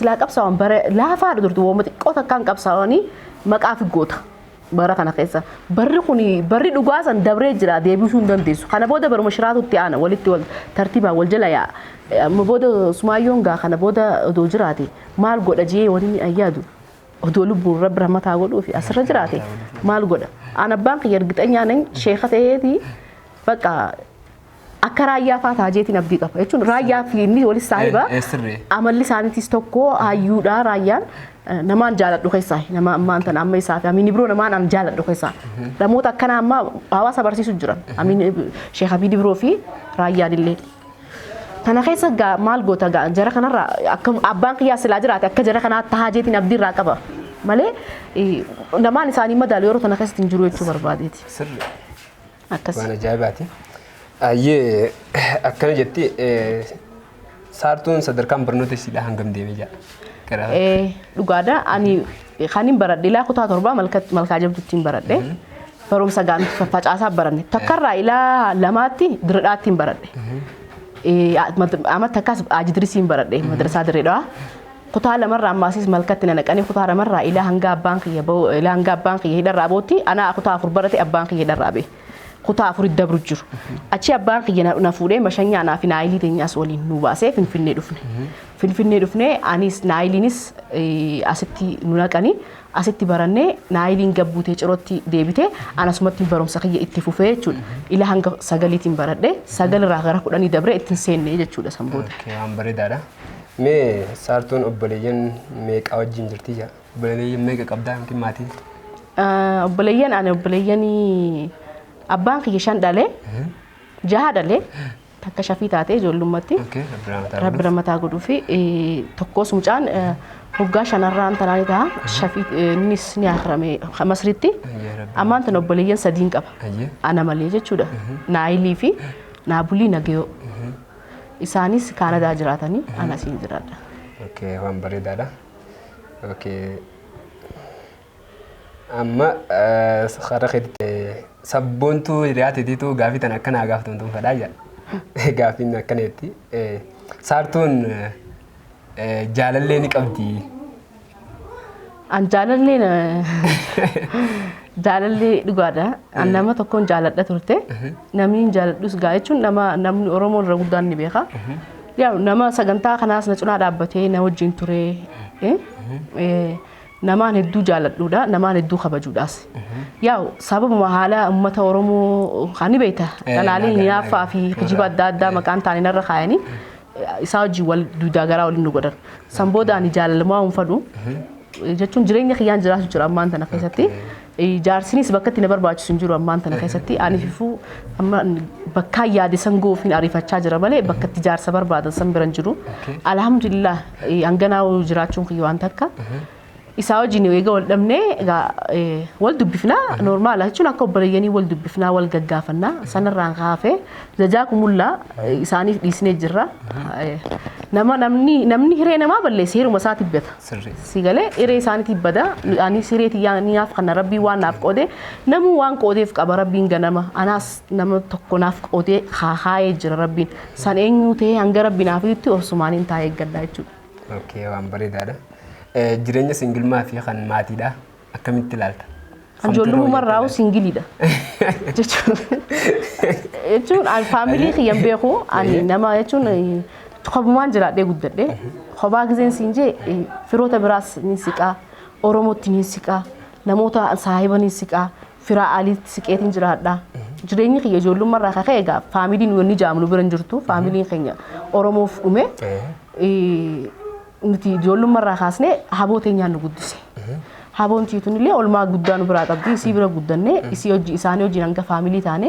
Silaa qabsaa'an bara laafaadha turte, wooma xiqqoo takkaan qabsaa'anii maqaa fi goota. Bara kana keessa barri kun barri dhugaa san dabree jira, deebisuu hin dandeessu. Kana booda baruma shiraatu itti aana, walitti wal tartiibaan wal jala yaa'a. Amma booda Sumaayyoon gaa kana booda odoo jiraate maal godha jee waliin ayyaadu, odoo lubbuun Rabbi rahmataa godhuu fi asirra jiraate maal godha? An abbaan kiyya ergixanyaa nan sheeka ta'eeti, bakka akka Raayyaa faa ta'a jeetiin abdii qaba. Jechuun Raayyaa fi inni walis saahiba. Sirrii. Amalli isaaniitis tokko, hayyuudha Raayyaan. Namaan jaaladhu keessaa nama ammaan tana amma isaa fi Amiin Biroo namaan an jaaladhu keessaa. Namoota akkanaa amma hawaasa barsiisu jiran. Amiin Sheekh Amiin Biroo fi Raayyaan illee. Kana keessa gaa maal goota gaa, jara kanarraa akka abbaan kiyyaa silaa jiraate akka jara kanaa tahaa jeetiin abdii irraa qaba. Malee namaan isaanii madaalu yeroo tana keessatti hin jiru jechuu barbaadeeti. Sirrii. Akkas. Waan ajaa'ibaati. Ayyee, akkana jetti, Saartuun sadarkaan barnoota isiidhaa hangam deemee jira? Gara Dhugaadha, ani kanin baradhe ilaa kutaa 7 Malkaa Jabduuttiin baradhe. Barumsa gaan faffacaasaa baranne. Takkarraa ilaa lamaatti Diredhaattiin baradhe. Amma takkaas Ajidirisiin baradhe, madrasaa Diredhaa. Kutaa lamarraa ammaasis Malkatti na naqanii, kutaa lamarraa ilaa hanga abbaan kiyya bahu, ilaa hanga abbaan kiyya hidharraa bootti, anaa kutaa 4 barate, abbaan kiyya hidharraa bahe. Kutaa afuritti dabru jiru. Achi abbaan kiyya na fuudhee mashanyaa anaa fi Naayilii teenyaas waliin nu baasee Finfinnee dhufne. Finfinnee dhufnee anis Naayiliinis asitti nu naqanii asitti barannee, Naayiliin gabbuutee Cirootti deebite, anasumatti barumsa kiyya itti fufee jechuudha. Ila hanga sagaliitiin baradhe, sagalirraa gara 10 dabree ittiin seenne jechuudha san booda. Okay, waan bareedaadha. Mee Saartuun obboleeyyan meeqaa wajjin jirti jaa? Obboleeyyan meeqa qabdaa yookiin maatii? Obboleeyyan, ani obboleeyyanii abbaan kiyya shan dhale, jaha dhale, takka shafii taate ijoollummaatti. Okay, Rabbi rahmataa Rabbi godhuuf. rahmataa godhuu fi tokkos mucaan waggaa shanarraan tanaa ni ta'a. Shafii innis ni akirame Masritti. Ayyee, Rabbi. Ammaan tana obboleeyyan sadiin qaba. Ana malee jechuudha. Naayilii fi Naabulii Nagayoo. Isaanis Kaanadaa jiraatanii, ana asiin jiraadha. Okay, waan bareedaadha. Okay. Amma karaa keetitti sabboontuu hiriyaa teetiitu gaafii tana akkanaa gaafatamtuun fedhaa jedha. Gaafiin akkana jetti. Saartuun jaalallee ni qabdi. An jaalallee dhugaadha. An nama tokkoon jaaladha turte. Namni hin jaaladhus gaa jechuun nama namni Oromoon irra guddaan ni beeka. Yaa nama sagantaa kanaas na cinaa dhaabbatee na wajjin ture. Namaan hedduu jaaladhuudha. Namaan hedduu kabajuudhaas. Yaa sababuma haala uummata Oromoo kan ni beekta. Dhalaalee hinaaffaa fi kijiba adda addaa maqaan taane narra kaayanii isaa wajjin wal duudaa garaa waliin nu godhan. San booda ani jaalalumaa hin fadhu. Jechuun jireenya kiyyaan jiraatu jira ammaan tana keessatti. Jaarsinis bakka itti na barbaachisu hin jiru ammaan tana keessatti. Ani fifuu amma bakkaan yaade san goofiin ariifachaa jira malee bakka itti jaarsa barbaadan san bira hin jiru. Alhamdulillah, hanganaa jiraachuun kiyya waan takka. Isaa wajjin eega wal dhabnee egaa wal dubbifnaa, normal jechuun akka obboleeyyanii wal dubbifnaa, wal gaggaafannaa, sanarraan kaafee jajaakumullah isaaniif dhiisnee jirra. Nama namni hiree namaa balleesse hiruma isaatiif bata. Sirrii. Si galee, hiree isaaniitiif bada, anis hiree tiyyaa ni naaf kana Rabbiin waan naaf qoode, namuu waan qoodeef qaba Rabbiin ganama, anaas nama tokko naaf qoodee haayee jira Rabbiin, san eenyuu ta'ee hanga Rabbi naaf itti obsumaaniin taa'ee eeggadha jechuudha. Okay, waan bareedaadha. Jireenya singilmaa fi kan maatiidha akkamitti ilaalta? Kan ijoollummaa irraa singleiidha. Jechuun ani family kiyyan beeku, ani nama jechuun kophumaan jiraadhee guddadhe. Kophaa gizeen siin jee firoota biraas ni siqaa, Oromootti ni siqaa, namoota saahiba ni siqaa, firaa aliitti siqeetiin jiraadha. Jireenyi kiyya ijoollummaa irraa kaka'e egaa familyn wanni jaamnu bira hin jirtu. Familyn keenya Oromoof dhume. Nuti ijoollummaa irraa kaasnee haboo teenyaan nu guddise. Haboon tiitun illee olmaa guddaa nu biraa qabdi. Isii bira guddannee, isii hojii isaanii wajjin hanga family taane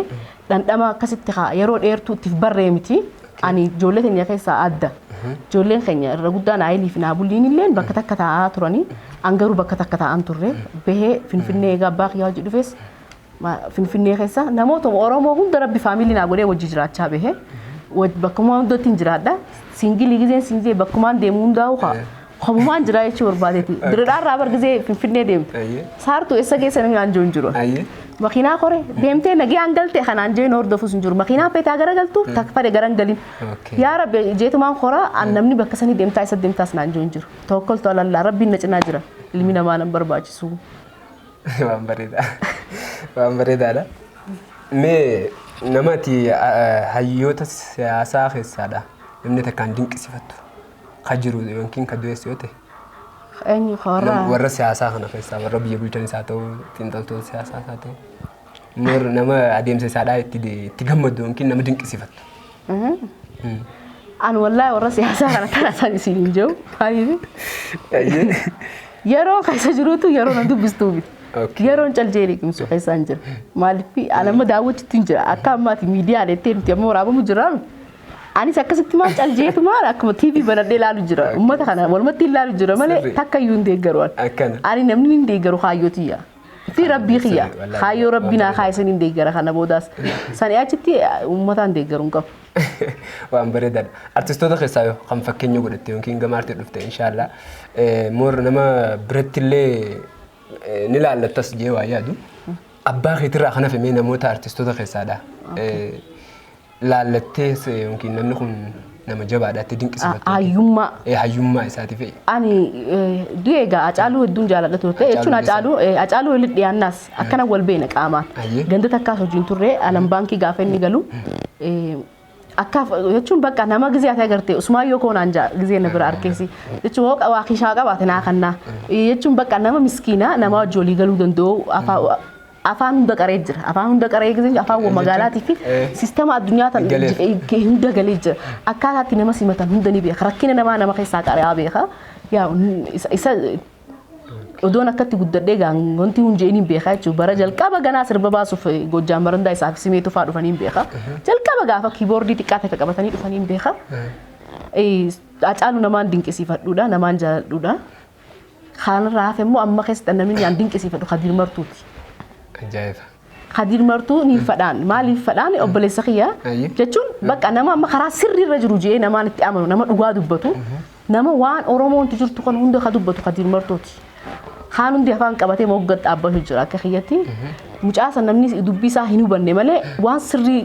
dhandhama akkasitti haa yeroo dheertuu ittiif barree miti. Ani ijoollee teenya keessaa adda. Ijoolleen keenya irra guddaan Naayilii fi Naabulliin illee bakka takka taa'aa turanii, an garuu bakka takka taa'an turre. Bahee Finfinnee egaa abbaa kiyyaa hojii dhufes Finfinnee keessa namoota Oromoo hunda Rabbi family naa godhee wajji jiraachaa bahee. Bakkuma hundatti hin jiraadha. Single gizeen single bakkumaan deemu hundaa'u haa. Kophumaan jira jechuu barbaadeeti. Diredhaarraa bar gizee Finfinnee deemtu. Saartuu eessa keessa namni aan jiru hin jiru. Makiinaa kore deemtee nagayaan galte kanaan jeen hordofus hin jiru. Makiinaa feetaa gara galtu takka fedhe gara hin galin. Yaa Rabbi jeetumaan koraa an namni bakka sanii deemtaa isa deemtaas naan jiru hin jiru. Tawakkaltu alallaa, Rabbiin na cinaa jira. Ilmi namaa nan barbaachisu. Waan bareedaa. Waan bareedaadha. Mee nama ati hayyoota siyaasaa keessaadha namni takkaan dinqisiifattu ka jiru yookiin ka du'es yoo ta'e. Eenyu ka warra? Warra siyaasaa kana keessaa, warra biyya bulchanis haa ta'u, xiinxaltoota siyaasaas haa ta'u. Nama adeemsa isaadhaa itti gammaddu yookiin nama dinqisiifattu. An wallaahi warra siyaasaa kana tana isaan isin hin jiru. Maaliif? Yeroo keessa jirutu yeroo na dubbistuu miti. Yeroon caljeerii liqimsu keessa hin jira. Maaliif an amma daawwachuutti hin jira. Akka ammaati miidiyaa deettee nuti amma waraabamu jirraa. Anis akkasitti maal caljeetu maal akkuma TV banadhee ilaalu jira. Uummata kana walumatti ilaalu jira malee takka iyyuu hin deeggaru. Ani namni hin deeggaru kaayyoo tiyya. Fi Rabbii kiyya. Kaayyoo Rabbii naa kaayee hin deeggara kana boodaas. Sani achitti uummataan deeggaru hin qabu. Waan bareedaadha. Artistoota keessaa yoo kan fakkeenya godhatte yookiin gama aartii dhufte inshaallah moor nama biratti illee ni laallattas jee waa yaadu. Abbaa keetirraa kan hafe mee namoota artistoota keessaadha. Laallattee yookiin namni kun nama jabaadha itti dinqisiifattu. Hayyummaa. Hayyummaa isaati fe'i. Ani du'e egaa Hacaaluu hedduun jaaladha turte jechuun Hacaaluu walitti dhiyaannaas akkana wal beena qaamaan. Ganda takkaas hojiin turre Alam Baankii gaafa inni galu akka jechuun bakka nama gizee ati agarte Usmaayyoo koonaan jaa gizee na bira arkeesi jechuun hooqa waa kishaa qabaate naa kannaa jechuun bakka nama miskiina nama wajji walii galuu danda'u afaan hunda qaree jira. Afaan hunda qaree gizee afaan magaalaatii fi siistama addunyaa tan hunda galee jira. Akkaataatti nama simatan hunda ni beeka. Rakkina namaa nama keessaa qaree beeka. Yaa isa odoon akkatti guddadhee gaan wanti hun jeeniin beekaa jechuudha. Bara jalqaba ganaa sirba baasuuf Gojjaam barandaa isaaf simeetu fa'aa dhufanii beeka. Jalqaba gaafa kiiboordii xiqqaa takka qabatanii dhufanii beeka. Hacaaluu namaan dinqisiifadhuudha, namaan jaaladhuudha. Kanarraa hafe immoo amma keessatti namni aan dinqisiifadhu Kadiir Martuuti. Ajaa'iba. Kadiir Martuu ni fadhaan. Maaliif fadhaan? Obboleessa kiyya jechuun bakka nama amma karaa sirriirra jiru jee namaan itti amanu, nama dhugaa dubbatu, nama waan Oromoonti jirtu kan hunda ka dubbatu Kadiir Martuuti. Kaan hundi afaan qabatee mogga dhaabbatu jira akka kiyyatti. Mucaa san namni dubbii isaa hin hubanne malee waan sirrii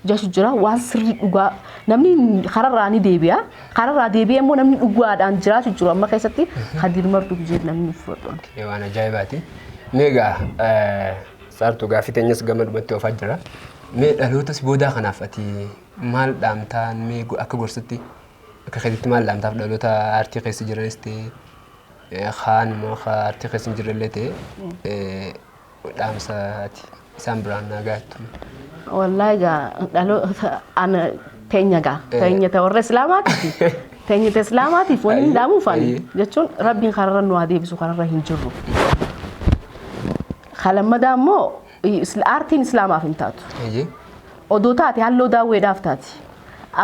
jechu jira, waan sirrii dhugaa. Namni kararraa ni deebi'a. Kararraa deebi'ee immoo namni dhugaadhaan jiraatu jiru amma keessatti Kadiir Martuu jee namni fudhatu. Waan ajaa'ibaati. Mee egaa Saartuu gaaffii teenyas gama dhumatti oofaa jira. Mee dhalootas boodaa kanaaf ati maal dhaamtaa, mee akka gorsatti akka keetitti maal dhaamtaaf dhaloota aartii keessa jiranis ta'e kaan immoo aartii keessa hin jirrellee ta'e dhaamsa ati isaan biraan naa gahattu? Wallaahi egaa dhaloota ana teenya gaa teenya ta warra Islaamaatiif teenya ta Islaamaatiif wani hin dhaamuuf ani jechuun Rabbiin kararra nu haa deebisu, kararra hin jirru. Kalammadaa immoo aartiin Islaamaaf hin taatu. Odoo taate halloo daawweedhaaf taati.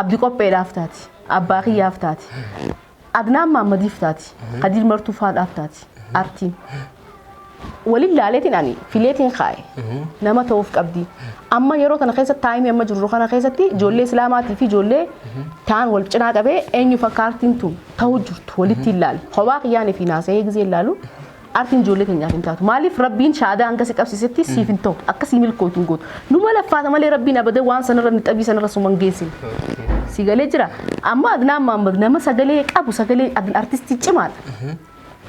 Abdi qopheedhaaf taati. Abbaa kiyyaaf taati. Adnaan Maammadiif taati. Kadiir Martuu faadhaaf taati. Aartiin. Waliin laaleetiin ani fileetiin kaa'e. Nama ta'uuf qabdi. Amma yeroo kana keessatti taayimii amma jirru kana keessatti ijoollee Islaamaatii fi ijoollee ta'an wal cinaa qabee eenyuuf akka aartiin tun ta'uu jirtu walitti ilaali. Kophaa kiyyaanii fi naasa'ee gizee ilaalu aartiin ijoollee keenyaaf hin taatu. Maaliif Rabbiin shaadaa hanga si qabsiisetti siif hin ta'u. Akka sii milkootu hin gootu. Numa laffaata malee Rabbiin abada waan sanarra ni xabii sanarra suma hin geessine. Si galee jira. Amma Adnaan Maammad nama sagalee qabu, sagalee artistii cimaadha.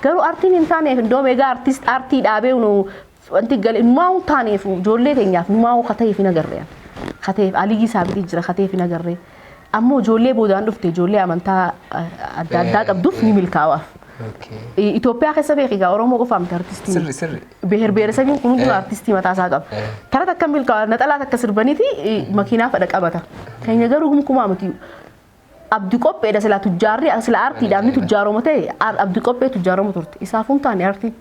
Garuu aartiin hin taaneef iddoo egaa artist aartii dhaabee nu wanti galee numaa hin taaneef ijoollee keenyaaf numaa kateef hin agarree. Kateef Aliyyi Saabitii jira kateef hin agarree. Ammoo ijoollee boodaan dhufte ijoollee amantaa adda addaa qabduuf ni milkaawaaf. Itoophiyaa keessa beeki egaa Oromoo qofa miti artistiin. Sirri sirri. Beher beeresabiin kun hundinuu artistii mataa isaa qaba. Tara takka milkaa'aa naxalaa takka sirbaniiti makiinaa fedha qabata. Keenya garuu humkumaa miti. Abdi qopheedha sila tujjaarri sila aartiidhaaf ni tujjaaroma ta'e abdi qophee tujjaaroma turte. Isaaf hin taane aartiin.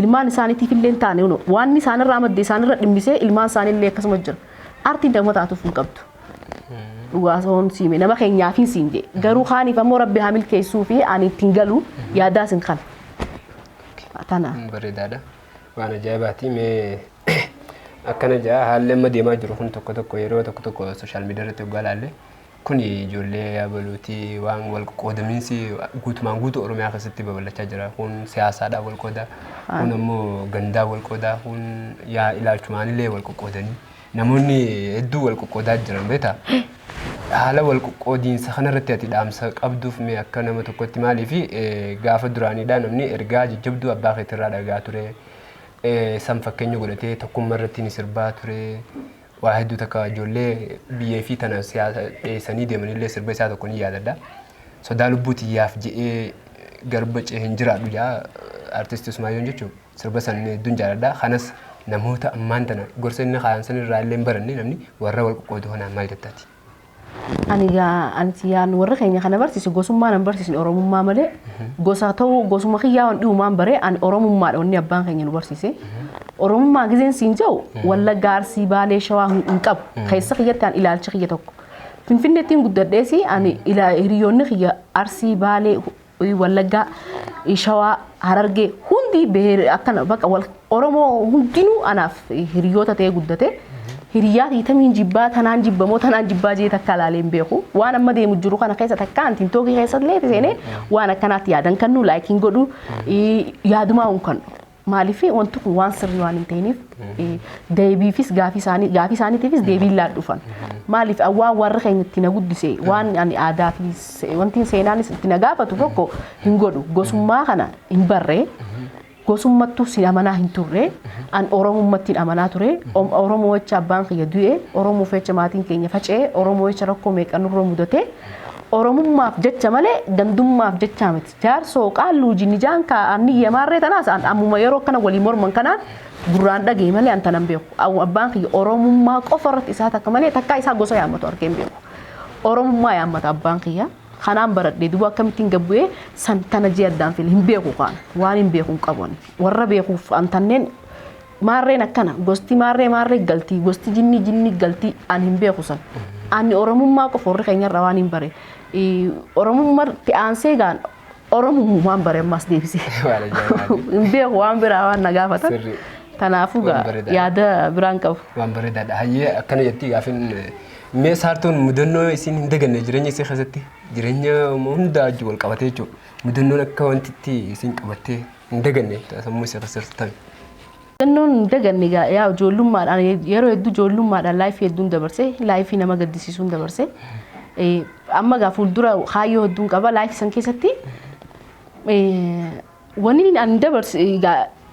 Ilmaan isaaniitiif illee hin taane waan isaanirraa madde isaanirra dhimmisee ilmaan isaaniillee akkasuma jira. Aartiin nama taatuuf hin qabdu. Dhugaa soon siime nama keenyaaf hin siin jee. Garuu kaaniif ammoo Rabbi haa milkeessuu fi ani ittiin galu yaadaas hin kana. Tana. Bareedaadha. Waan ajaa'ibaati. Mee akkana jaa haalli amma deemaa jiru kun tokko tokko yeroo tokko tokko sooshaal miidiyaa irratti hoggaa ilaalle Kun ijoollee abaluutii waan wal qoodamiinsi guutumaan guutuu Oromiyaa keessatti babal'achaa jira. Kun siyaasaadhaan wal qooda, kun ammoo gandaa wal qooda, kun yaa ilaalchumaanillee wal qoqqoodanii namoonni hedduu wal qoqqoodaa jiran beektaa? Haala wal qoqqoodiinsa kanarratti ati dhaamsa qabduuf mee akka nama tokkotti maaliif gaafa duraaniidhaa namni ergaa jajjabduu abbaa keetirraa dhagaa ture, san fakkeenya godhatee tokkummaa irratti ni sirbaa ture. Waa hedduu takka ijoollee biyyee fi tana siyaasa dheessanii deemanillee sirba isaa tokko ni yaadadha. Sodaa lubbuu xiyyaaf je'ee garba ce'ee hin jiraadhu jaa artisti Usmaayyoon jechuun sirba san hedduun jaaladha. Kanas namoota ammaan tana gorsa inni kaayan san irraa illee hin baranne namni warra wal qoqqoodu kanaan maal jettaati? Ani gaa anti yaan warra keenya kana barsiise gosummaa nan barsiisne Oromummaa malee gosa ta'uu gosuma kiyyaa waan dhi'umaan baree ani Oromummaadha wanni abbaan keenya nu barsiise. Oromummaa gizeen siin jedhu Wallagga, Arsii, Baalee, Shawaa hin qabu. Keessa kiyyatti an ilaalcha kiyya tokko. Finfinneettiin guddadheesi ani hiriyoonni kiyya Arsii, Baalee, Wallaggaa, Shawaa, Harargee hundi beer akkana bakka wal Oromoo hundinuu anaaf hiriyoota ta'ee guddate. Hiriyaa tamiin jibbaa tanaan jibbamoo tanaan jibbaa jee takka ilaalee hin beeku. Waan amma deemu jiru kana keessa takka antiin tookii keessa illee seenee waan akkanaatti yaadan kannu laayikiin godhu yaadumaa hin kannu. Maaliif wanti kun waan sirrii waan hin ta'iniif deebiifis gaafii isaanii gaafii isaaniitiifis deebiin laal dhufan. Maaliif waan warra keenya itti na guddise waan ani aadaa fi wanti seenaanis itti na gaafatu tokko hin godhu. Gosummaa kana hin barree gosummattuu si amanaa hin turre an Oromummattiin amanaa ture. Oromoo jecha abbaan kiyya du'e, Oromoo jecha maatiin keenya faca'e, Oromoo jecha rakkoo meeqa nurra mudate. Oromummaaf jecha malee gandummaaf jecha miti. Jaarsoo qaalluu jinni jaan kaa'anii yamaarree tanaas ammuma yeroo akkana walii morman kanaan gurraan dhagee malee an tanan beeku. Abbaan kiyya Oromummaa qofa irratti isaa takka malee takkaa isaa gosa yaammatu argee hin beeku. Oromummaa yaammata abbaan kiyya. Kanaan baradhee duuba akkamittiin gabbu'ee san tana jee addaan file hin beeku kaan waan hin beeku hin qabu. Warra beekuuf an tanneen maarreen akkana gosti maarree maarree galtii gosti jinni jinni galtii an hin beeku san. Ani Oromummaa qofa warri keenyarraa waan hin bare. Oromummaatti aansee gaan Oromummaan bare ammas deebisee. Hin beeku waan biraa waan na gaafatan. Kanaafuu yaada biraan qabu. Waan bareedaadha. Hayyee akkana jettii gaafin mee saartuun mudannoo isin hin daganne jireenya isii keessatti jireenya hundaa wajjin wal qabatee jechuudha. Mudannoon akka wanti itti isin qabattee hin daganne sammuu isii keessatti ta'e. Mudannoon hin daganne yaa ijoollummaadhaan yeroo hedduu ijoollummaadhaan laayifii hedduun dabarse laayifii nama gaddisiisuun dabarse. Amma gaa fuuldura kaayyoo hedduun qaba laayifii san keessatti wanni ani dabarse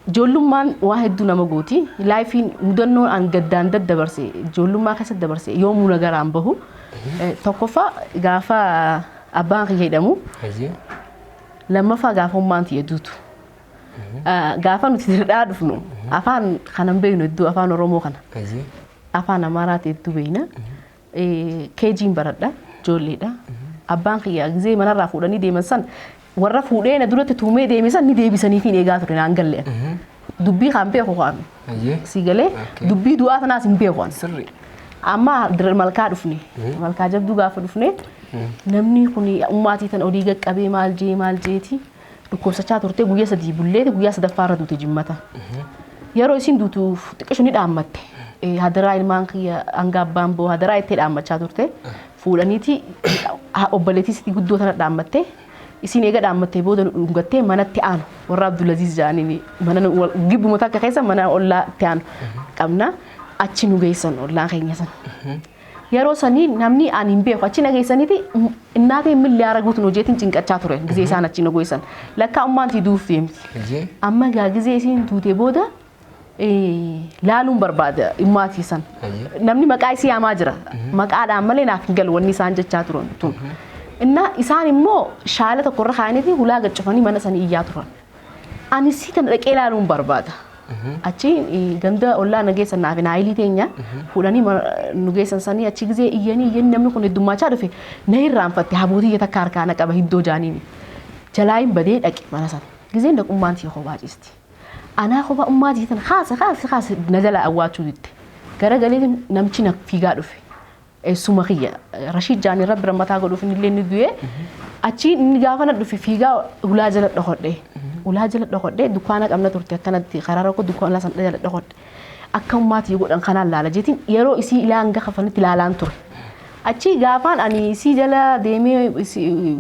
ijoollummaan waa hedduu nama gooti. Laayifiin mudannoon an gaddaan daddabarse ijoollummaa keessatti dabarse yoomuu nagaraan bahu. Tokkoffaa gaafa abbaan kiyya jedhamu, lammaffaa gaafa ummaan tiyya duutu. Gaafa nuti dirdhaa dhufnu afaan kanan beeknu hedduu afaan Oromoo kana. Afaan Amaaraati hedduu beekna. Keejiin baradha ijoolleedha. Abbaan kiyya gizee manarraa fuudhanii deeman san warra fuudhee na duratti tuumee deeme san ni deebisaniifiin eegaa ture naan galle. Dubbii kan beeku kan si galee dubbii du'aa tanaas hin beeku. Amma malkaa dhufne malkaa jabduu gaafa dhufne namni kun ummaatii tan olii qaqqabee maal jee maal jeeti dhukkubsachaa turte guyyaa sadii bulleeti guyyaa sadaffaa irra duute jimmata. Yeroo isin duutu xiqqishu ni dhaammatte. Hadaraa ilmaan kiyya hanga abbaan boo hadaraa itti dhaammachaa turte. Fuudhaniiti obboleettii sitti guddoo tana dhaammatte. Isin eega dhaammattee booda nu dhungattee manatti aanu warra Abdulaziz jedhaniin mana gibbuma takka keessa mana ollaa itti aanu qabna. Achi nu geessan ollaan keenya san. Yeroo sanii namni ani hin beeku achi na geessaniiti innaateen milli araguutu nu jeetiin cinqachaa ture gizee isaan achi nu geessan. Lakkaa ummaan duuf deemti. Amma gaa gizee isiin duute booda laaluun barbaada ummaatii san. Namni maqaa isii yaamaa jira. Maqaadhaan malee naaf hin galu wanni isaan jechaa turan tun. Inna isaan immoo shaala tokkorra kaa'aniiti hulaa gaccufanii mana sanii iyyaa turan. Ani sii tana dhaqee laaluun barbaada. Achi ganda ollaa na geessan naaf naayilii teenya fuudhanii nu geessan sanii achi gizee iyyanii iyyanii namni kun heddummaachaa dhufe na irraanfatte habootii takka harkaa na qaba hiddoo jaaniini. Jalaa hin badee dhaqe mana sana. Gizeen dhaqummaan tiyya kophaa ciisti. Anaa kophaa ummaatii tana haasa haasa haasa na jalaa awwaachuu didde. Garagalee namchi na fiigaa dhufe. Eessuma kiyya Rashiid Jaanii rabbi rammataa godhuuf inni illee ni du'e. Achi inni gaafa na dhufe fiigaa hulaa jala dhokodhe. Hulaa jala dhokodhe dukkaana qabna turte akkanatti karaa rakkoo dukkaana sana jala dhokodhe. Akka ummaatii godhan kanaan laala jeetiin yeroo isii ilaa hanga kafanitti ilaalaan ture. Achi gaafaan ani isii jala deemee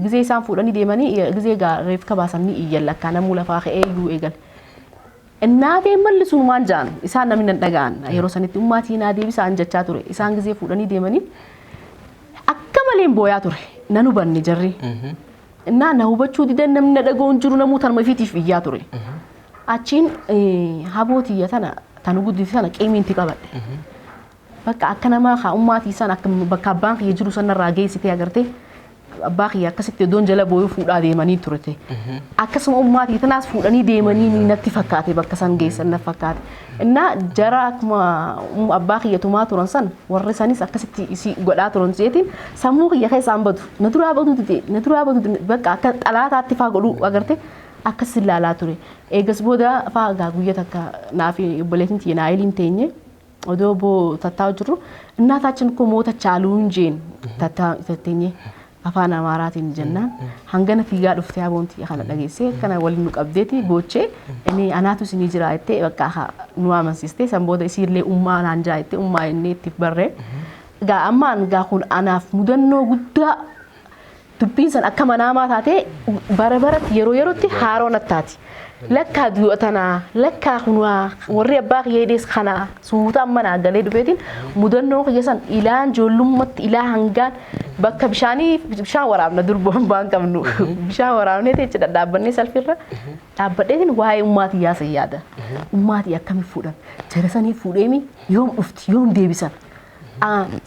gizee isaan fuudhanii deemanii gizee reefka baasan ni iyyan lakkaa namuu lafaa ka'ee iyyuu eegale. Innaateen malli sun waan ja'an isaan namni nan dhaga'an yeroo sanitti ummaatii naa deebisaan jechaa ture isaan gizee fuudhanii deemanii akka maleen booyaa ture nan hubanne jarri. Innaa na hubachuu didan namni na dhaga'u hin jiru namuu tanuma ifiitiif iyyaa ture. Achiin habootiyya tana tanu guddise sana qeemiinti qabadhe. Bakka akka namaa haa ummaatii san akka bakka abbaan kiyya jiru sanarraa geessitee agartee abbaa kiyya akkasitti iddoon jala booyuu fuudhaa deemanii turte. Akkasuma ummaatii tanaas fuudhanii deemanii natti fakkaate bakka san geessan natti fakkaate. Innaa jara akkuma abbaa kiyya tumaa turan san warri sanis akkasitti isii godhaa turan jeetiin sammuu kiyya keessaan badu na duraa badu dide na duraa badu dide bakka akka xalaataatti faa godhuu agarte akkas ilaalaa ture. Eegas booda faa gaa guyya takka naa fi obboleettiin tiyya Naayiliin teenye odoo boo tattaa'u jirru እናታችን እኮ ሞተች አሉ እንጂ tatteenye afaan Amaaraatiin jennaan hangana fiigaa dhuftee aboonti kana dhageessee akkana waliin nu qabdeeti boochee inni anaatu isinii jira jettee bakka nu amansiistee san booda isiillee ummaa naan jaa jettee ummaa inni itti barree. Gaa ammaan gaa kun anaaf mudannoo guddaa dubbiin san akka manaamaa taatee bara baratti yeroo yerootti haaroo nattaati. Lakkaa du'a tanaa lakkaa kunaa warri abbaa kiyya hidhees kanaa suuta amma naa galee dhufeetiin mudannoo kiyya san ilaan ijoollummaatti ilaa hangaan bakka bishaanii bishaan waraabna dur bombaan qabnu bishaan waraabnee teecha dhadhaabbannee salfiirra dhaabbadheetiin waa'ee ummaatii yaasa yaada. Ummaatii akkamiin fuudhan jara sanii fuudheemi yoom dhufti yoom deebisan.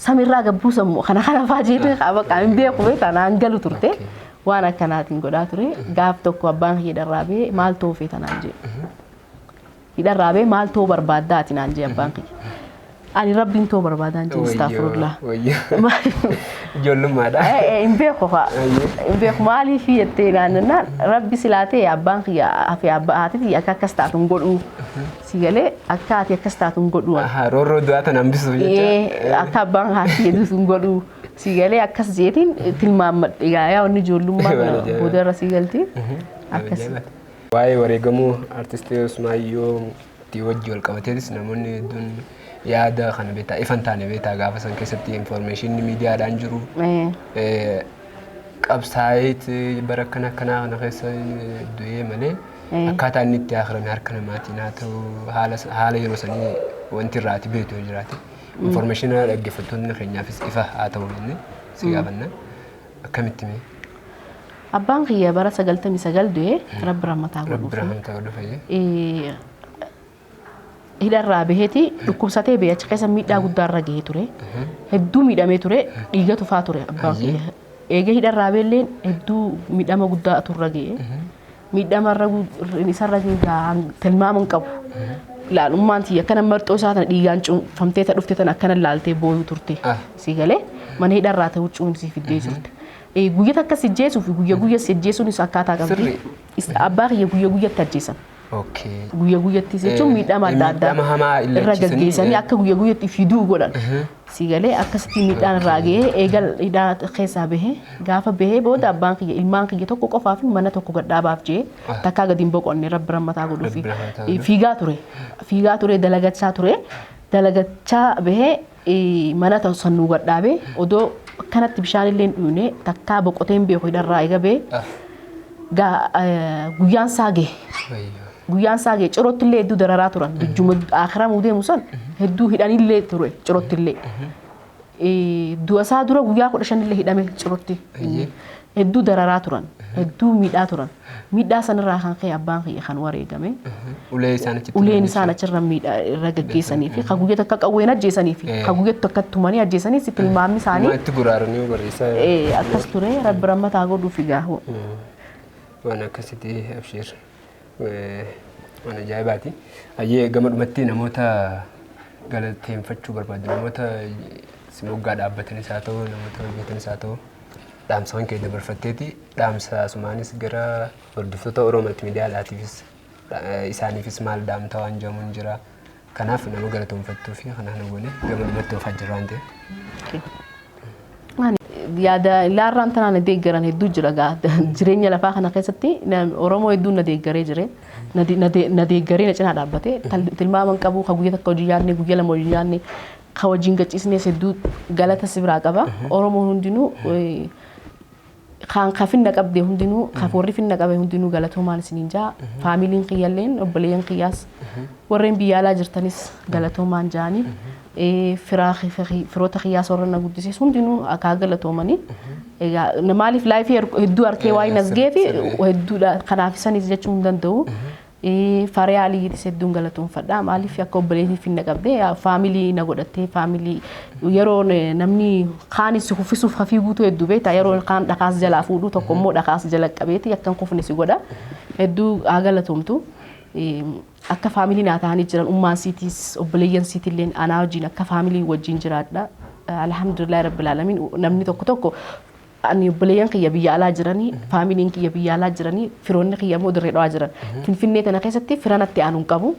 Samirraa gabbuu sammuu kana kana faa jeetiin qaba hin beeku beekaa naan galu turte. Waan akkanaatiin godhaa ture gaaf tokko abbaan kiyya dharraabee maal ta'uu feeta naan jee. Hidharraabee maal ta'uu barbaaddaati naan jee abbaan kiyya. Ani rabbiin ta'uu barbaadaan jee astaghfirullah. Ijoollummaadha. Hin beeku fa'a. Hin beeku maaliif jettee naannaan rabbi silaa ta'e abbaan kiyya hafe abbaa haati akka akkas taatu hin godhu. Si galee akka haati akkas taatu hin godhu. Roorroo du'aa tana hambisuuf jecha. Akka abbaan haati jedhu hin godhu. Si galee akkas jeetiin tilmaammadhe yaa wanni ijoollummaa boodarra si galti. Akkas. Waa'ee wareegamuu artistii Usmaayyoo wajji wal qabateetis namoonni hedduun yaada kana beektaa ifan taane beektaa gaafa san keessatti infoormeeshinii miidiyaadhaan jiru. Qabsaa'eet bara akkana akkanaa kana keessa du'ee malee akkaataa inni itti akirame harka namaatiin haa ta'u haala yeroo sanii wanti irraati beektu yoo jiraate. Infoormeeshina dhaggeeffattoonni keenyaafis ifa haa ta'u jennee si gaafanna. Akkamitti mee? Abbaan kiyya bara 99 du'ee rabbi rahmataa godhuuf. Rabbi rahmataa godhuuf. Hidharraa baheeti dhukkubsatee bahee achi keessa miidhaa guddaa irra gahee ture. Hedduu miidhamee ture dhiiga tufaa ture abbaan kiyya. Eega hidharraa bahellee hedduu miidhama guddaa turra gahee. Miidhama isarra gahee tilmaama hin qabu. Ilaalummaan tiyya akkana marxoo isaa tana dhiigaan cuunfamtee ta dhufte tana akkana laaltee booyuu turte. Si galee mana hidharraa ta'uu cuunsii fiddee jirte. Guyya takka si ajjeesuu fi guyya guyya si ajjeesuunis akkaataa qabdi. Abbaa kiyya guyya guyyatti ajjeesan. Guyya guyyatti jechuun miidhama adda addaa irra gaggeessanii akka guyya guyyatti fiduu godhan. Si galee akkasitti miidhaan irraa gahee eegal hidhaa keessaa bahee gaafa bahee booda abbaan kiyya ilmaan kiyya tokko qofaa fi mana tokko gadhaabaaf jee takkaa gadi hin boqonne rabbi rahmataa godhuufi fiigaa ture. Fiigaa ture dalagachaa ture. Dalagachaa bahee mana sannuu gadhaabee odoo akkanatti bishaan illee hin dhuyne takkaa boqotee hin beeku hidharraa eega bahee guyyaan isaa gahe. Guyyaan isaa gahe cirootti illee hedduu dararaa turan. Dujjuma akiramuu deemu san hedduu hidhanillee ture cirootti illee. Du'a isaa dura guyyaa 15 illee hidhame cirootti. Hedduu dararaa turan. Hedduu miidhaa turan. Miidhaa sanarraa kan ka'e abbaan kiyya kan wareegame. Uleen isaan achirra miidhaa irra gaggeessanii fi kan guyyaa takka qawween ajjeesanii fi kan guyyaa takka tumanii ajjeesanii si tilmaamni isaanii. Itti guraaranii barreessaa. Akkas ture rabbi rahmataa godhuuf egaa. Waan akkasitti abshiir. Waan ajaa'ibaati. Ayyee gama dhumatti namoota galateeffachuu barbaadu namoota si moggaa dhaabbatanis haa ta'u namoota hojjetanis haa ta'u dhaamsawwan kee dabarfatteeti dhaamsa sumaanis gara hordoftoota Oromoo Multiimiidiyaadhaatiifis isaaniifis maal dhaamta waan jedhamuun jira. Kanaaf nama galatoonfattuu fi kanaan goone gama dhumatti oofaa jirra waan ta'eef. Yaada ilaarraan tanaan deeggaran hedduu jira gaa jireenya lafaa kana keessatti Oromoo hedduun na deeggaree jire na deeggaree na cinaa dhaabbate tilmaama hin qabu ka guyya takka hojii nyaanne guyya lama hojii nyaanne Ka wajjin gachiisnes hedduu galata si biraa qaba. Oromoon hundinuu kan ka finna qabde hundinuu, ka warri finna qabe hundinuu galatoomaan isiniin jaa. Faamiliin kiyyalleen, obboleeyyan kiyyaas, warreen biyya alaa jirtanis galatoomaan jaanii. Firoota kiyyaas warra na guddises hundinuu akka galatoomanii. Egaa maaliif live hedduu harkee waa'ee nasgee fi hedduudha, kanaaf isanis jechuu hin danda'u. Faree Aliyyiitis hedduun galatoomfadha. Maaliif akka obboleettii finna qabdee family na godhattee, family yeroo namni kaanis si kuffisuuf hafii guutuu hedduu beekta, yeroo kaan dhakaas jalaa fuudhu, tokko immoo dhakaas jala qabeeti akka hin kufne si godha. Hedduu haa galatoomtu. Akka family naa ta'anii jiran, ummaan siitis obboleeyyan siitillee anaa wajjin akka family wajjin jiraadha. Alhamdulillahi rabbil alamin. Namni tokko tokko, ani obboleeyyan kiyya biyya alaa jiranii, faamiliin kiyya biyya alaa jiranii, firoonni kiyya immoo Dirree Dhawaa jiran. Finfinnee tana keessatti fira natti aanu hin qabu.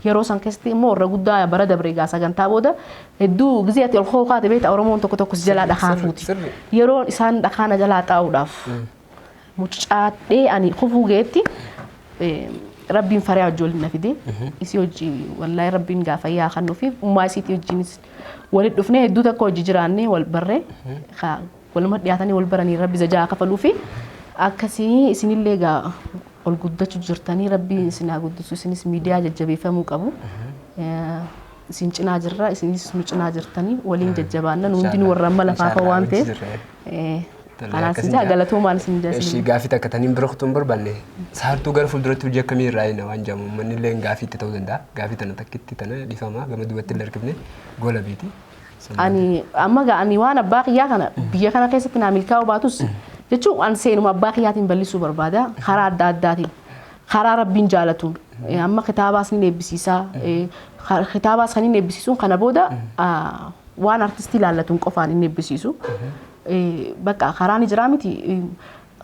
Yeroo san keessatti immoo warra guddaa bara dabre egaa sagantaa booda hedduu gizee ati ol koo kaate beekta, Oromoon tokko tokko si jalaa dhakaa fuuti. Yeroo isaan dhakaa na jalaa xaa'uudhaaf mucaadhee ani kufuu ga'etti Rabbiin faree wajjin na fide. Isii hojii wallaahi Rabbiin gaafa yaa kan nuufi ummaa isiitii wajjinis walitti dhufnee hedduu takka hojii jiraannee wal barree waluma dhiyaatanii wal baranii Rabbi zajaa kafaluu fi akkasii. Isinillee egaa ol guddachuu jirtanii, Rabbi isin haa guddisu. Isinis miidiyaa jajjabeeffamuu qabu. Isin cinaa jirra, isinis nu cinaa jirtanii, waliin jajjabaanna. Nu hundinuu warra amma lafaa ka'u waan ta'eef. Kanaaf isin jaa galatoomaan isin jaa. Ishii gaafii takka taniin bira kutuun barbaanne, Saartuu gara fuulduratti hojii akkamii irraa eegna waan jedhamu uummanni illee gaafii itti ta'uu danda'a. Gaafii tana takkitti tana dhiifama gama duubatti illee harkifne gola biiti. Ani amma gaa ani waan abbaa kiyyaa kana biyya kana keessatti naa milkaa'uu baatus jechuun, an seenuma abbaa kiyyaatiin bal'isuu barbaada karaa adda addaatiin, karaa Rabbiin jaalatuun. Amma kitaabaas ni eebbisiisaa, kitaabaas kan inni eebbisiisuun kana booda waan artistii ilaallatuun qofaan inni eebbisiisu. Bakka karaa ni jiraa miti,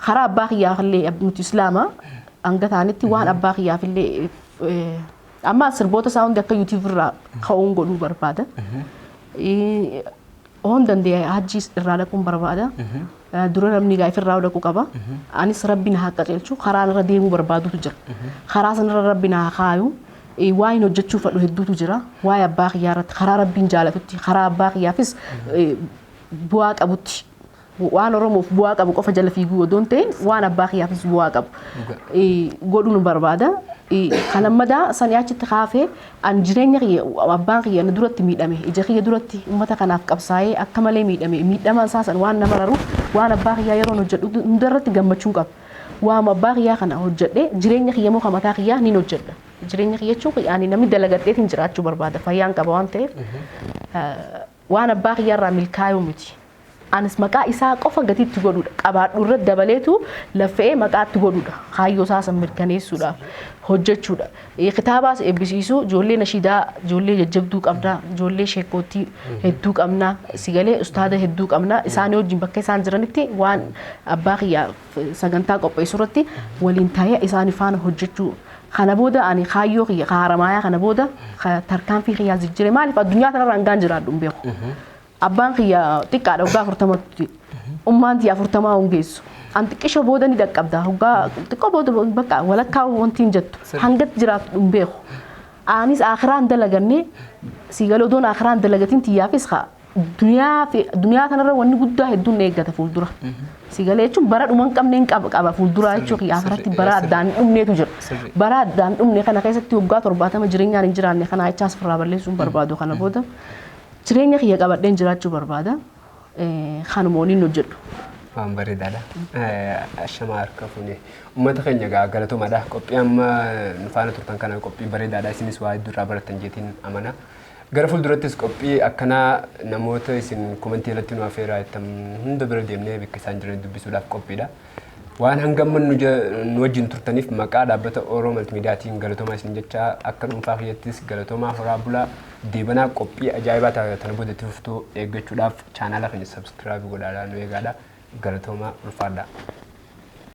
karaa abbaa kiyyaaf illee nuti Islaama hanga ta'anitti waan abbaa kiyyaaf illee amma sirboota isaa hundi akka YouTube irraa ka'uun godhuu barbaada. Oon danda'e hajji irraa dhaquun barbaada. Dura namni gaa ifirraa dhaquu qaba. Anis Rabbi na haa qajeelchu, karaa irra deemuu barbaadutu jira. Karaa sanarra Rabbi na haa kaayu. Waa hin hojjechuu fadhu hedduutu jira. Waa'ee abbaa kiyyaa irratti karaa Rabbiin jaalatutti, karaa abbaa kiyyaafis bu'aa qabutti, waan Oromoof bu'aa qabu qofa jala fiiguu odoo hin ta'in, waan abbaa kiyyaafis bu'aa qabu godhuu nu barbaada. Kan ammadaa sanii achitti kaafee an jireenya kiyya, abbaan kiyya na duratti miidhame, ija kiyya duratti uummata kanaaf qabsaa'ee akka malee miidhame, miidhama isaa san waan nama raruuf, waan abbaa kiyyaa yeroon hojjedhu hundarratti gammachuun qaba. Waan abbaa kiyyaa kana hojjedhee jireenya kiyya moo mataa kiyyaa nin hojjedha. Jireenya kiyya jechuun ani namni dalagadheetiin jiraachuu barbaada, fayyaan qaba waan ta'eef waan abbaa kiyyaarraa milkaa'uu miti. Anis maqaa isaa qofa gatiitti godhuudha. Qabaadhu irratti dabaleetu laffa'ee maqaatti godhuudha. Kaayyoo isaa san mirkaneessuudhaaf hojjechuudha. Kitaabaas eebbisiisuu, ijoollee nashiidaa, ijoollee jajjabduu qabna, ijoollee sheekootii hedduu qabna, sigalee ustaada hedduu qabna. Isaanii wajjin bakka isaan jiranitti waan abbaa kiyyaa sagantaa qopheessuu irratti waliin taa'ee isaanii faana hojjechuu. Kana booda ani kaayyoo kiyya haaramaayaa kana booda tarkaanfii kiyyaa jijjiire, maaliif addunyaa kanarra hangaan jiraadhu hin beeku. Abbaan kiyya xiqqaadha, waggaa 40tti. Ummaan tiyya 40 hungeessu. An xiqqisho booda ni dhaqqabda. Waggaa xiqqoo booda bakka walakkaa wanti hin jettu. Hangatti jiraatu hin beeku. Anis akiraan dalaganne siigalee odoon akiraan dalagatiin tiyyaafis haa duniyaa fi duniyaa kanarra wanni guddaa hedduun na eeggata fuuldura. Siigalee jechuun bara dhuma hin qabne hin qaba fuuldura jechuun, akiratti bara addaan hin dhumneetu jira. Bara addaan dhumne kana keessatti waggaa 70 jireenyaan hin jiraanne kana jechaas ofirraa balleessuun barbaadu, kana booda jireenya kiyya qabadheen jiraachuu barbaada. Kanuma waliin hojjedhu. Waan bareedaadha. Ashamaa harka fuunee. Uummata keenya egaa galatoomaadha. Qophii amma nu faana turtan kana qophii bareedaadha. Isinis waa hedduu irraa barattan jeetiin amana. Gara fuuldurattis qophii akkanaa namoota isin komantii irratti nu affeeraa jettan hunda bira deemnee bakka isaan jiran dubbisuudhaaf qophiidha. Waan hanga amma nu wajjin turtaniif maqaa dhaabbata Oromoo Maltimidiyaatiin galatoomaa isin jecha, akka dhuunfaa kiyyattis galatoomaa, horaa bulaa deebanaa. Qophii ajaa'ibaa tana booda itti fuftuu eeggachuudhaaf chaanaala keenya subscribe godhaadhaa nu eegaadha. Galatoomaa, ulfaadhaa.